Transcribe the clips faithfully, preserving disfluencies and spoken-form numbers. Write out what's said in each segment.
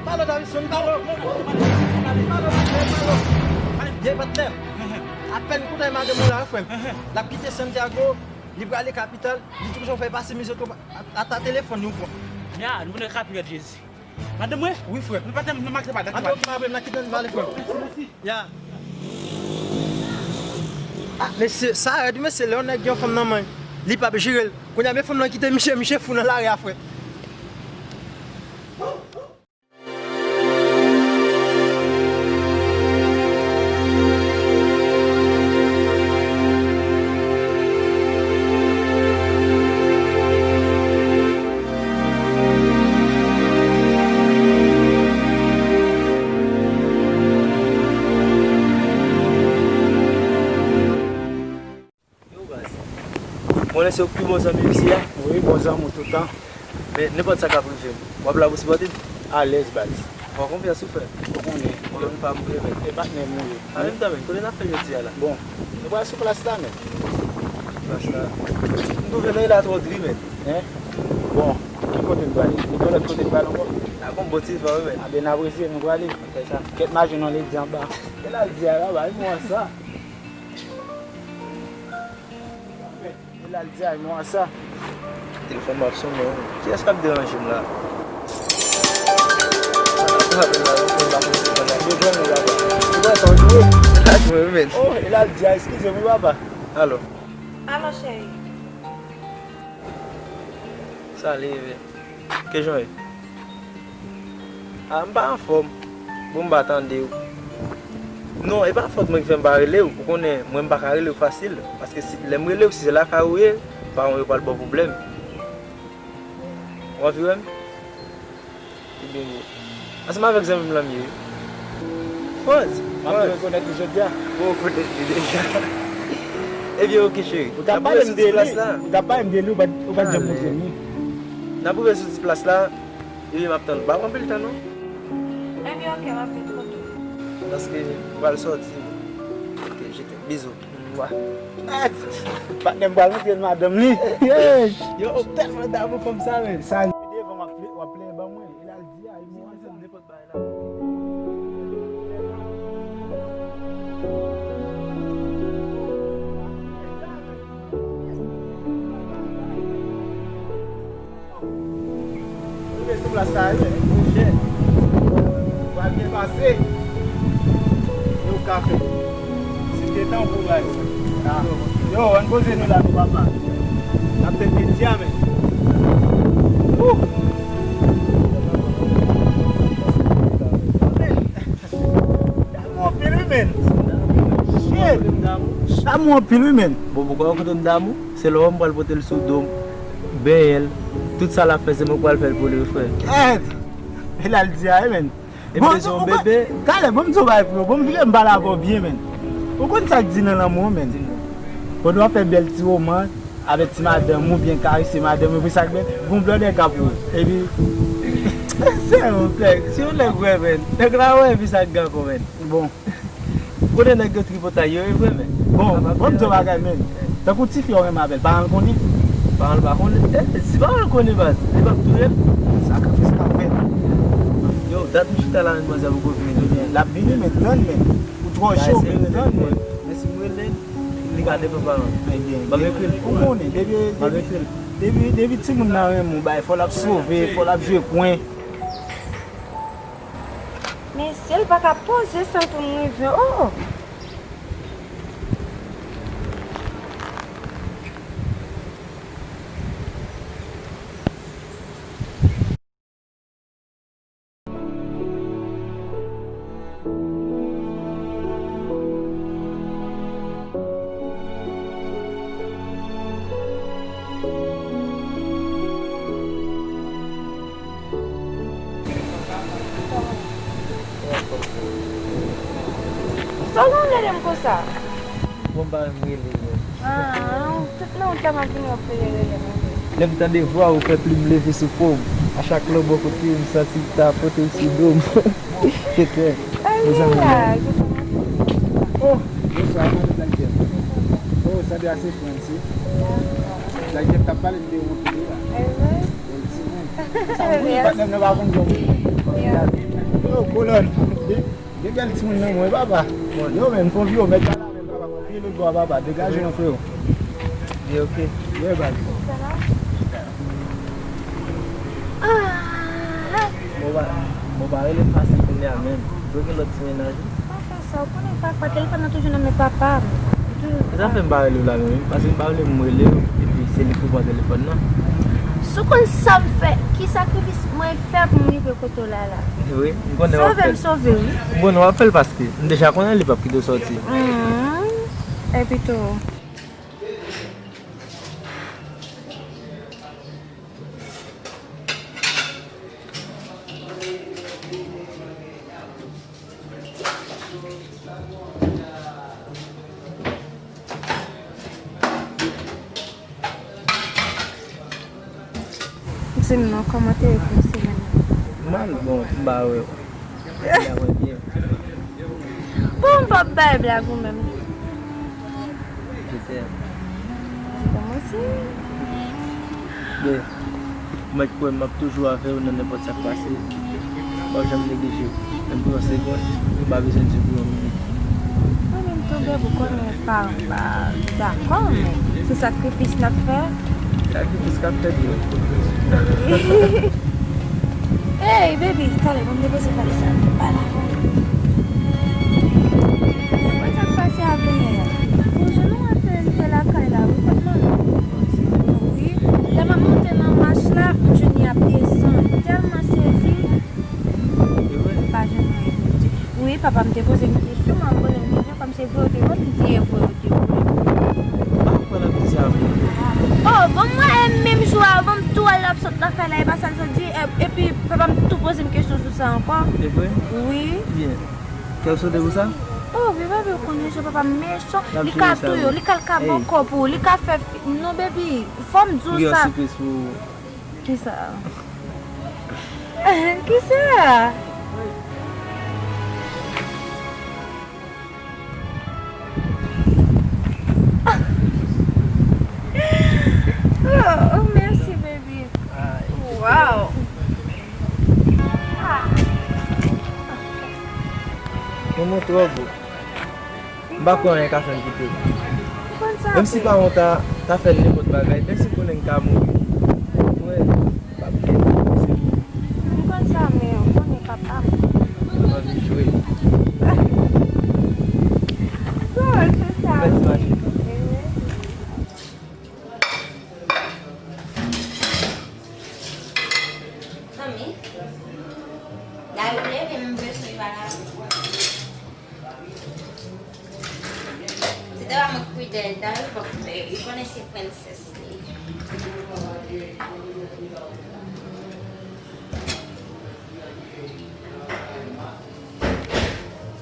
Palo, Davidson, palo. Palo, palo, palo. Byen, patnè. Apèn kontay madanm ou la, frè m. L ap kite Santiago, li prale kapital, li toujou fè pase mizè tou, ata telefòn nou pran. Ya, nou vin rapi rèd Jezi. Madanm mwen? Wi, frè. Nou pa tèm, nou make pa dakò. Ann, ok, pa pwoblèm, n a kite n pale, frè. Ya. Ah, mesye, sa rèd, mesye, lè yon nèg gen yon fanm nan men, li p ap jere l. Kounye a, men fanm nan kite misye, misye fou nan lari a, frè. Yo, baz. Mwen se ou pi bon zanmi misye a. Wi, bon zanmi w toutan. Men nenpòt sa k ap rive m, w ap la pou sipòte m? Alèz, baz. Fò konfyans ou fè. Ou konnen. Ou menm pa m vre, men. E patnè m ou ye. An menm tan, men, kote n ap fè jodi a la? Bon, nou pral sou plas la, men. Plas la. M twouve non, e la twò gri, men. Hein? Bon, ki kote n prale? Gen yon lòt kote n prale ankò? A, gon bon ti van, wi, men. A ben, n ap eseye, nou prale. Fè sa. Kèt mache non, li di anba. E la l di a la, bay mwen sa. E la l di a, mwen sa. Telefòn m ap sonnen, wi. Kiyès k ap deranje m la? Yo jwenn ou, papa. Ou wè sa w jwe? Laj mwen, wi, men. Oh, e la l di a, eskize m, wi, papa. Alo. Alo, cheri. Sa leve. Kijan w ye? A, m pa anfòm. Bon, m pa tande w. Non, e pa fòt mwen ki fè m pa rele w. Ou konnen, mwen m pa ka rele w fasil. Paske si, lè m rele w, si se lakay ou ye, paran w yo pral ba w pwoblèm. W anvi wè m? Ebyen, bon. Ansanm avèk zanmi m lan m ye. Frantz, m ap Frantz. Rekonèt li jodi a. Ou rekonèt li deja. Ebyen, oke, cheri. Ou t ap pale m de li. Ou t ap pale m de li, ou pa t, ou pa t janm montre m li. N ap rive sou ti plas la. Ebyen, m ap tann ou. Pa pran anpil tan, non. Ebyen, oke, m ap vin kote w. Paske m pral sòti. Oke, je t'aime. Bizou. Mwa. Patnè m pral montre l madanm li. Yo, ou tèlman damou fanm sa, men. Sa devan w ap ple-, w ap pleye ban mwen. E la l di a, e mwen sa. Nenpòt bagay la. Rive sou plas la, wi, monchè. Pral byen pase. Yo kafe. Si te tan pou bay. Yo, ann poze nou la, nou papa. N ap tèt de dyamen. Wouh! Damou anpil, wi, men. Shit. Damou anpil, wi, men. Bon, poukwa w kote m damou? Se lò m pral pote l sou do m, benyen l. Tout sa l ap fè, se mwen k pral fè l pou li, wi, frè. Kèt! E la l di a, wi, men. E m bezwen yon bebe. Talè, bon, m di w bagay, frè. Bon, m vire m pale avè w byen, men. Ou konn sa k di nan lanmou, men. Pandan w ap fè bèl ti woman, avèk ti madanm ou byen karese madanm ou, epi sa k bèl, gon blòdè k ap wè w. Epi, se yon nèg, se yon nèg wè, men. Nèg la wè, epi sa k gen ankò, men. Bon. Konnen nèg yo tripotay yo, e vre, men. Bon, bon, m di w bagay, men. Tankou tifi w renmen avè l, paran l konnen? Paran l pa konnen. E, si paran l konnen, baz, li p ap touye l? Sakrifis k ap fèt. Yo, dat m chita la, men manzè poko vini, men. L ap vini, men tann, men. Ou twò cho, men tann, men. Men si m rele l, li ka depann paran l. Ebyen, m ap ekri l. Ou konnen, depi, depi, depi, depi timoun nan renmen w, bay, fò l ap sove, fò l ap jwe kwen. Mesye, l pa ka poze san pou m rive, oh! Sa w konn rele m konsa? Bon, m pa menm rele, men. Ah, tout nan wout la m ap vin wè w ap rele, rele m. Lè m tande vwa w, ou fè plim leve sou po m. A chak lè w bò kote m, m santi l tapote w sou do m. Kèt, mezanmi. Oh, bonswa, mwen, Black Jeff. Oh, Sandra, se Francis. Black Jeff t ap pale m de ou anpil la. Bon, ti moun. Sa w, wi, patnè m nan pa konn jòm. Yo, kolòn. Gen bèl timoun nan mwen, papa. Yo, men, fon vyo, mèt pa la, men, papa, mwen vye lòt bò, papa. Degaje yon frè. Ye, ok. Ye, baz. Bon, ba, bon, ba, rele fasil kounye a, men. Yo gen lòt ti mennaj, wi. Pa fè sa, ou konnen papa, telefòn nan toujou nan men papa m. Li toujou. E sa fè m pa rele w la menm, wi, paske m pa vle m rele w, epi se li k pou pran telefòn nan. Si w konn sa m fè, ki sakrifis mwen fè pou m rive kote w la la. Wi, m konnen w ap fè l. Sove m, sove, wi. M konnen w ap fè l paske m deja konnen li p ap kite w sòti. Epi tou. Di m non, kòman te ye pou semèn nan? Mal, bon, m pa wè w. Bon, m p ap bay blag ou menm. Je t'aime. Kòmanse. Bebe, ou mèt kwè m ap toujou avè w nan nenpòt sa k pase. M p ap janm neglije w. Menm pou yon segonn, m pa bezwen di w pou yon minit. Mwen menm tou, bebe, ou konnen pa, pa dakò, men se sakrifis n ap fè. Sakrifis k ap fèt, wi. Hey, baby, talè, ban m depoze valiz sa. Bay la. Ou konn sa k pase avè yè a? Bonjou, nou antre rive lakay la, wi, kot manman? Wi, lè m ap monte nan mach la, m jwenn li ap desann. M tèlman sezi. E vre? M pa jwenn anyen pou m di. Wi, papa m te poze m kesyon, m ap poze m kesyon, kòm se vre yo te vre, m di e vre yo te vre. M pa konprann ap di sa vre. Oh, bon, mwen, e menm jou a, bon, m tou al ap sot lakay la, e pa sa l sot di, e, epi papa m tou poze m kesyon sou sa ankò. E vre? Wi. Byen. Kè w sote pou sa? Oh, wi, baby, ou konnen jan papa m mechan, li ka touye w, li ka l ka bòkò pou ou, li ka fè fi-, non, baby, fò m di w sa. Li gen yon sipriz pou ou. Kisa? Kisa? Oh, oh, mèsi, baby. Wow. Ah. Moman twò bo. M pa kwè anyen ka fè m kite w. Ou konn sa. Menm si paran w ta, ta fè nenpòt bagay, menm si m konnen m ka mouri, mwen, m p ap kite w, se vre. M konn sa, men ou konnen papa m. M anvi jwe. Bon, se sa. Fè ti mache. Zanmi, Dayou leve, m bezwen pale avè w. Se te pa mwen k pridè, Dayou pap fè, li konnen se prensès li.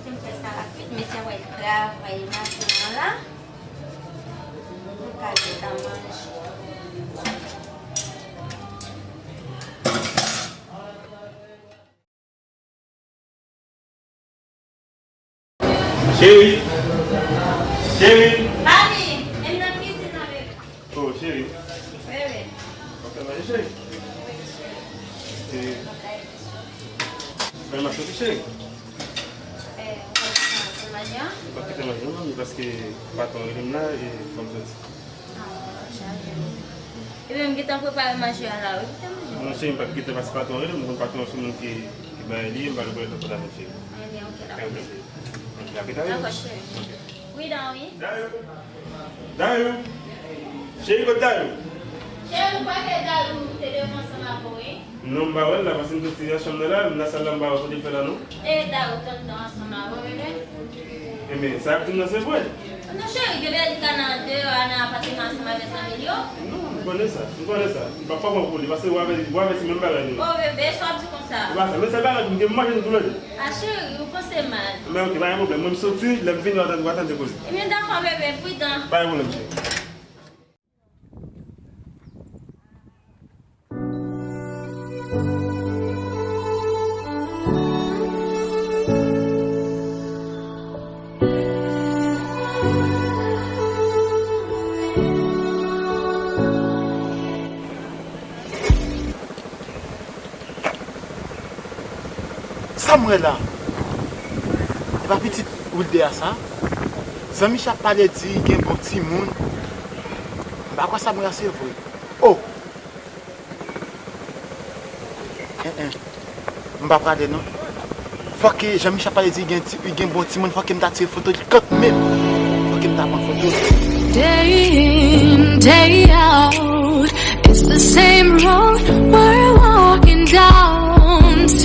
Fè m fè sa rapid, mesye wè travay maten an la. Mwen ka gentan manje. Cheri. Cheri. Papi, e m nan kizin nan, bebe. Oh, cheri. Bebe. W ap fè manje, cheri? Wi, cheri. E, mwen ka ede w. Mwen soti, cheri. Eh, ou pa kite manje an? Ou pa kite manje an, non, paske patwon rele m la, e fò m soti. Ah, chaje. Ebyen, m gentan prepare manje a la, wi, kite manje. Non, cheri, m pa kite paske patwon rele m, m konn patwon an se moun ki, ki bay li, m pa gen pwoblèm nan pòtaje, cheri. Ebyen, ok, dakò, cheri. Ok, dakò, cheri. Ok. Pridan, wi. Dayou. Dayou. Cheri, kote Dayou? Cheri, ou pa kwè Dayou te devan ansanm avè w, wi? Non, m pa wè l la, paske m soti nan chanm nan la, m nan sal la, m pa wè kote l fè la, non. E Dayou t anndan ansanm avè w, bebe? Ebyen, sa y ap di m nan se vre. Non, cheri, gen lè li ka nan deyò a, nan apatman ansanm avèk zanmi l yo. Non, m konnen sa, m konnen sa. M p ap pran pou li, paske w avè, w avè se menm bagay nou. O, bebe, sa w ap di konsa? Se pa sa, men se bagay nou gen manje nou toulède. A, cheri, ou panse mal. Men ok, pa gen pwoblèm. Mwen, m soti, lè m vini, w a tande, w a tande koze. Ebyen, dakò, bebe, pridan. Pa gen pwoblèm, cheri. Sa m wè la? E pa pitit Wilder a sa? Zanmi Chapaledi gen bon timoun. M pa kwè sa m wè a se vre. Oh! En, en. M pa prale non. Fòk ke Jean Michel pale di gen ti, gen bon timoun, fòk ke m ta tire foto li kanmenm. Fòk ke m ta pran foto li. Day in, day out, it's the same road we're walking down.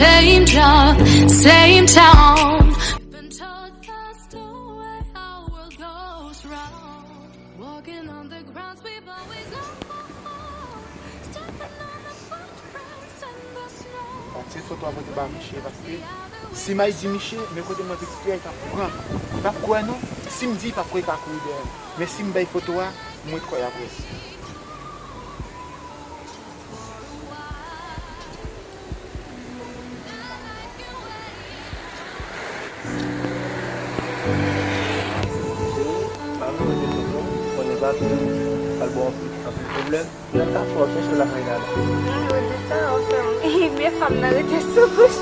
Same job, same town. Been told that's the way our world goes round. Walking on the grounds we've always known. Stepping on the footprints in the snow. Bon, se foto a pote ba misye, paske si m al di misye, men kote mwen pitit fi a, li t ap pran. Li p ap kwè non. Si m di, li p ap kwè, li ka kouri dèyè m. Men si m bay foto a, mwen kwè y ap wè. Cheri, pa vin mete sou kò m, konnen pa tou, pral ba w anpil, anpil pwoblèm. Lè m ta fè w chèche w lakay la la. Mwen di sa, ou fè m. Men fanm nan rete sou bouch.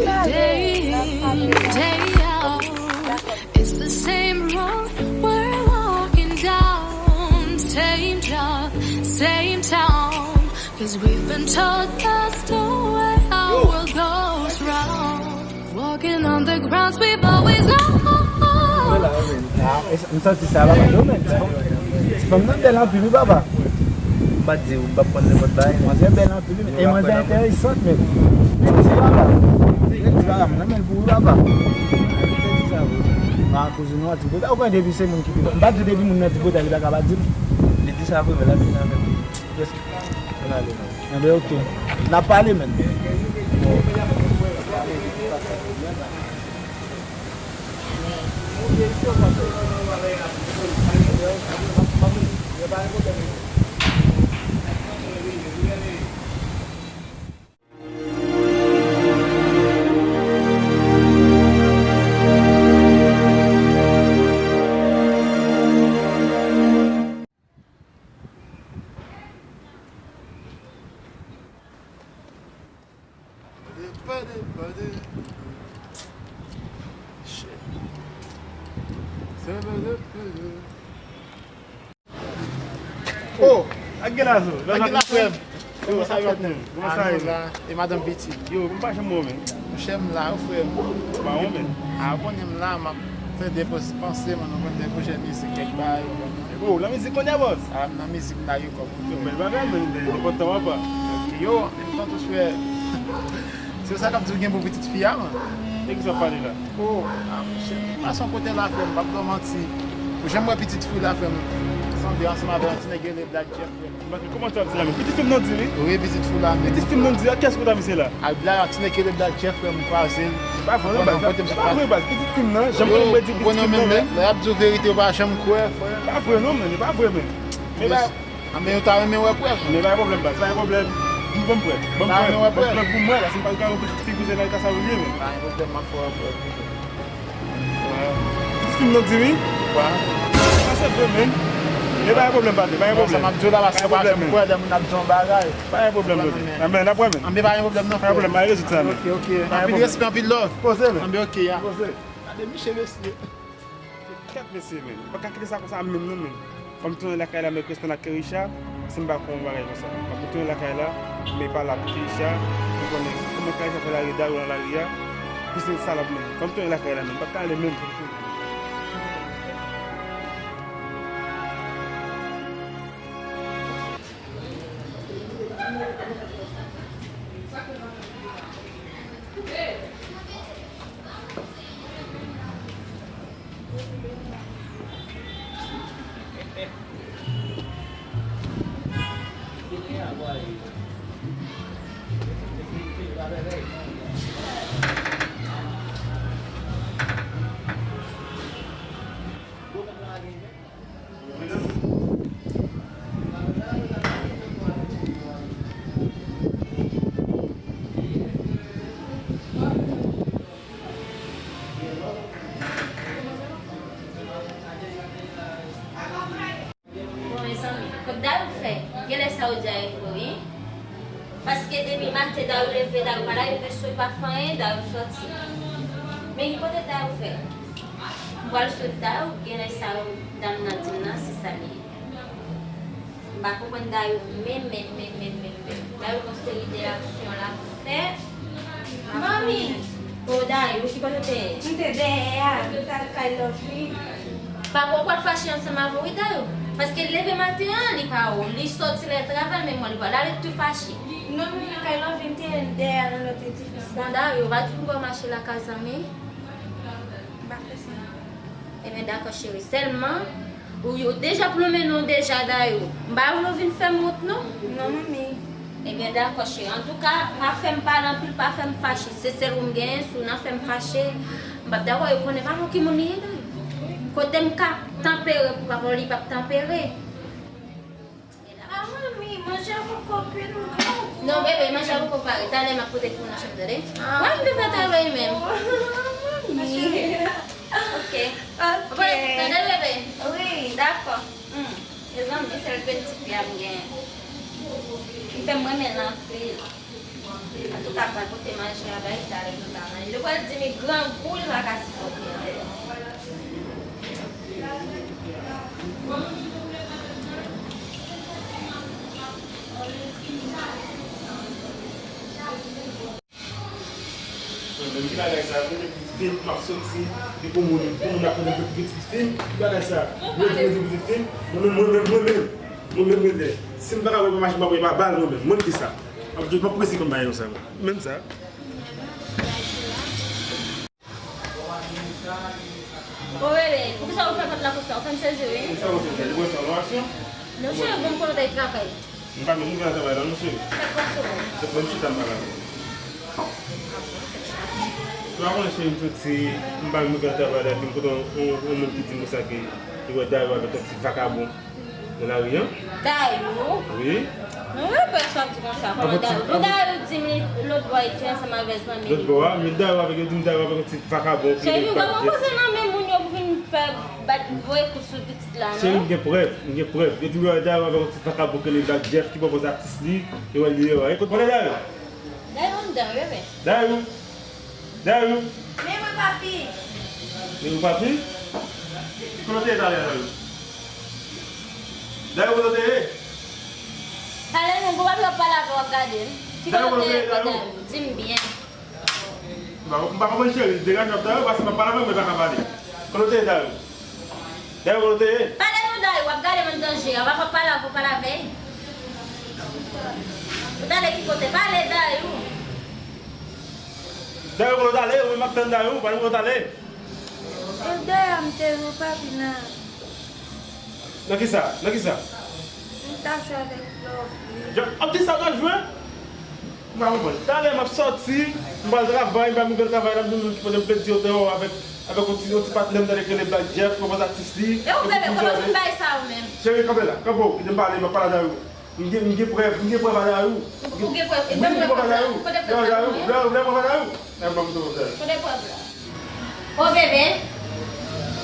Day in, day out, it's the same road we're walking down. Same job, same town. 'Cause we've been told that's the way our world goes round. Walking on the grounds we've always known. Mwen la, wi, men. Ah, e sa, m santi sa la, men, wi, men. Ti fanm, ti fanm nan bèl anpil, wi, papa. M pa t di w, m p ap konn nenpòt bagay, men. Manzè bèl anpil, wi, men. E manzè enteresant, men. Li di papa. Li di papa, mwen renmen l pou wi, papa. Li di sa vre. Ah, kouzin, ou an tripotay. Ou konnen depi se moun ki tripotay. M pa t di depi moun nan tripotay, li pa ka pa di m. Li di sa vre, men l ap vin avè m. Yes. Ann ale, men. Enben, oke. N ap pale, men. Oh, ak gen lazo. Ak gen lazo, frè m. Kòman sa yo ap menm? Kòman sa ye? E madanm pitit? Yo, m pa janm wè w, men. Monchè, m la, wi, frè m. Ou pa wè w, men. A, ou konnen m la, m ap fè de pòz panse, man, ou konn de pwojè mizik, kèk bagay, ou konn. Oh, nan mizik kounye a, bòs? A, m nan mizik la, yo, kòm ou fè. Bèl bagay, men, bèl, enpòtan, papa. Yo, an menm tan tou, frè. Se sa k ap di w gen pou pitit fi a, man. De ki sa w ap pale la? Oh, a, monchè, m pase yon kote la, frè m, m p ap ba w manti. Ou janm wè pitit fi w la, frè m, sanble ansanm avè yon ti nèg rele Black Jeff, frè m. Kòman sa w ap di la menm? Pitit fi m nan di wi. Wi, pitit fi w la menm. Pitit fi m nan di a, kiyès kote w ta misye la? Al Black, ti nèg rele Black Jeff, frè m, kwaze l. E pa vre non, baz. E pa vre, baz. Pitit fi m nan, janm konn mwen di pitit fi m nan menm. Lè y ap di w verite, ou pa janm kwè, frè. E pa vre non, menm. E pa vre menm. Men ba Anben, yo ta renmen wè prèv. Men pa gen pwoblèm, baz, pa gen pwoblèm. M ban m prèv. Ban m prèv. Ban m prèv pou m wè, paske m pa ka wè pitit fi kouzen la, e ka sa w ye, men. Pa gen pwoblèm, m ap fè w wè prèv. Pitit fi m nan di wi. Kwa? Sa se vre, men. Men pa gen pwoblèm, pati, pa gen pwoblèm. Sa m ap di w la, paske pa janm kwè lè moun ap di yon bagay. Pa gen pwoblèm, pati. Anben, n ap wè, men. Anben, pa gen pwoblèm, non, frè. Pa gen pwoblem, m a rezoud sa, men. Ok, ok. Anpil respè, anpil love. Poze, men. Anben, ok, ya. Poze. Gade miche, mesye. Kèt mesye, men. M pa ka kite sa konsa menm non, men. Fò m tounen lakay la, men responn ak Kerisha, si m pa konn yon bagay konsa. M ap tounen lakay la, men pale ak Kerisha, m konnen kòman Kerisha fè lari, dayè nan lari a, pou se salòp, men. Fò m tounen lakay la, men. M pa ka ale menm. Bon, mezanmi, kot dal ou fè? Genlè sa ou di a e vre, wi. Paske depi maten Dayou leve, Dayou pa lave veso, li pa fè anyen, Dayou sòti. Men ki kote Dayou fè? M pral swiv Dayou, genlè sa yo dam nan di m nan, se sa li ye. M pa konprann Dayou menm, menm, menm, menm, menm, menm. Dayou gon seri de aksyon l ap fè. Manmi! O Dayou, ki kote w te ye? M te dèyè a, m t al kay Lovely. Papa w pral fache ansanm avè w wi Dayou. Paske l leve maten an, li pa wè w. Li sòti lè travay, men mwen li pa la, li tou fache. Non, manmi, kay Lovely, m te ye dèyè a nan lòt edifis la. Bon Dayou, pa di pou w mache lakay zanmi. M pa fè sa. Ebyen dakò cheri, sèlman ou, ou deja plonmen non deja Dayou. M pa vle w vin fè m wont non. Non, manmi. Ebyen dakò cheri. Antouka, pa fè m pale anpil, pa fè m fache. Se sèl ou m genyen, si w nan fè m fache, m p ap dakò, yo konnen pa bon ki moun li ye Dayou. Kote m ka tanpere pou papa w, li p ap tanpere. Ah, manmi, manje a poko kwit, m pran gou. Non, bebe, manje a poko pare. Talè m ap pote pou w nan chanm, tande? Ah, wè, m te fè travay menm. Manmi. Ok. Ok. Tande, bebe? Wi, dakò. Hmm. Mezanmi, sèl grenn tifi a m genyen. Li fè m renmen l anpil. Antouka, m pral pote manje a bay li talè pou l ka manje. Li pral di m li grangou, li pa ka sipòte l. Menm ki bagay sa, mwen menm pitit fi m, m ap soti, li pou moun, pou moun ap mande m pitit fi m, ki bagay sa, mwen di mwen di pitit fi m, mwen menm, mwen menm, mwen menm, mwen menm rete. Si m pa ka wè pa machin, m ap wè pa bal mwen menm, mwen ki sa. M ap jis m ap prese kòm bagay konsa, menm sa. Bon, bebe, poukisa ou fè pòt la konsa? Ou fè m sezi, wi. Poukisa ou fè sa? Li pran sa nan aksyon? Non, cheri, bon, m konnen w t al travay. M pa menm ouvè travay la, non, cheri. Fèt pase, bon. Se pou m chita m pale avè w. Ou pa konnen, cheri, m soti, m pa menm ouvè travay la, epi m kote yon, yon, yon moun ki di m konsa ke li wè Dayou avèk yon ti vakabon. Nan lari an? Dayou? Wi. Non, mwen pè sa di konsa. Kòman Dayou? Bon, Dayou di m lòt bò li te ansanm avèk zanmi li. Lòt bò a? Men Dayou avèk, yo di m Dayou avèk yon ti vakabon ki rele Black Jeff. Cheri, ou pa pran koze nan men moun yo pou vin fè bat voye kou sou pitit la, non? Cheri, m gen prèv, m gen prèv. Yo di m yo wè Dayou avèk yon ti vakabon ki rele Black Jeff ki pwopoze atis li, yo wè li yo. Ekout, pale Dayou. Dayou anndan, bebe. Dayou. Dayou. Men mwen, papi. Men mwen, papi. Kote w te ye talè, Dayou? Dayou, kote w te ye? Pale non, bon, papi, w ap pale avè w, w ap gade m. Ki kote w te ye, Dayou? Di m byen. M pa, m pa konprann, cheri. Degaje w, Dayou, paske m ap pale avè w, mwen pa ka pale. Kote w te ye, Dayou? Dayou, kote w te ye? Pale non, Dayou, w ap gade m anndan je a, w ap pale avè w, pale avè l. Ou t ale ki kote? Pale, Dayou. Dayou, kote w t ale? Wi, m ap tann Dayou, pale kote w t ale. E dèyè a m te jwe, papi, nan. Nan kisa? Nan kisa? M t ap jwe avèk Lovely. Ap di sa w t ap jwe? M pa konprann. Talè m ap sòti, m pral travay, m pa rive travay la, m di moun ki pote m pledi deyò avèk, avèk yon ti, yon ti patnè m tande ki rele Black Jeff, kòman atis li. E ou bebe, kote w vin bay sa ou menm? Cheri, kanpe la, kanpe w, kite m pale, m ap pale a Dayou. M gen, m gen prèv, m gen prèv a Dayou. Ou gen prèv? Wi, m gen prèv a Dayou. Kote prèv la? Dayou, Dayou, Dayou, prèv a Dayou. Kote prèv la? O bebe,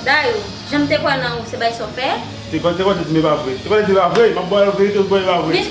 Dayou, jan m te kwè nan ou, se bay sa w fè? Te kwè, te kwè, te di m e pa vre. Te kwè, te di m e pa vre. M ap ba w verite, ou kwè e pa vre. Men,